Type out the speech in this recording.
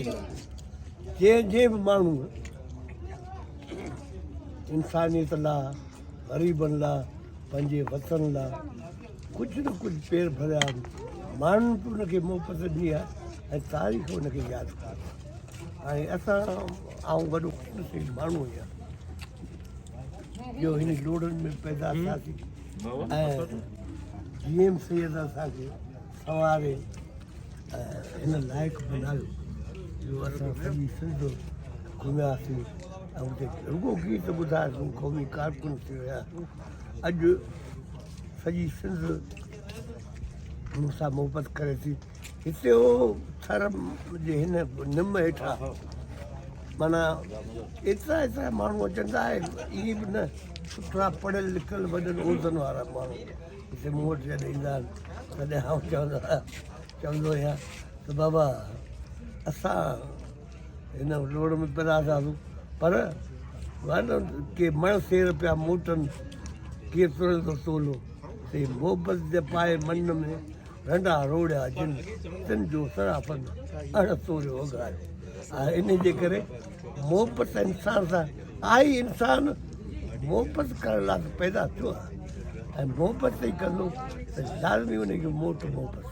جنهن جنهن به ماڻهو انسانيت لا غريبن لا پنهنجي وطن لا ڪجهه نه ڪجهه پير ڀريا آهن ماڻهن به ان کي محبت ڏني آهي ۽ تاريخ ان کي ياد ڪري ۽ اسان آئون وڏو خوش نصيب ماڻهو آهيان جو هن لوڙن ۾ پيدا ٿياسين ۽ جي ايم سيد اسان کي سنواري هن لائق بنايو جو اسان سڄي سنڌ گهمياسين ۽ اتي رڳو گيت ٻڌاياسون قومي ڪارڪن ٿي ويا اڄ سڄي سنڌ مون سان محبت ڪري ٿي هتي هو ٿر جي هن نم هيٺان معنيٰ ايترا ايترا ماڻهو اچن ٿا ائين به نه سٺا پڙهيل لکيل وڏن عهدن وارا ماڻهو هتي مون وٽ جڏهن ايندا آهن تڏهن آئون چوندو آهيان چوندو آهيان ته بابا اسان هن لوڙ ۾ پيدا ٿياسون پر ڪي مڻ سير پيا موٽن ڪي ترن ٿو تولو سي محبت جي پائي من ۾ رنڊا روڙيا جن تن جو صرافن اڻ توريو اگهايو آهي ان جي ڪري محبت انسان سان آئي انسان محبت ڪرڻ لاء پيدا ٿيو آهي ۽ محبت ئي ڪندو ته لازمي ان کي موٽ محبت.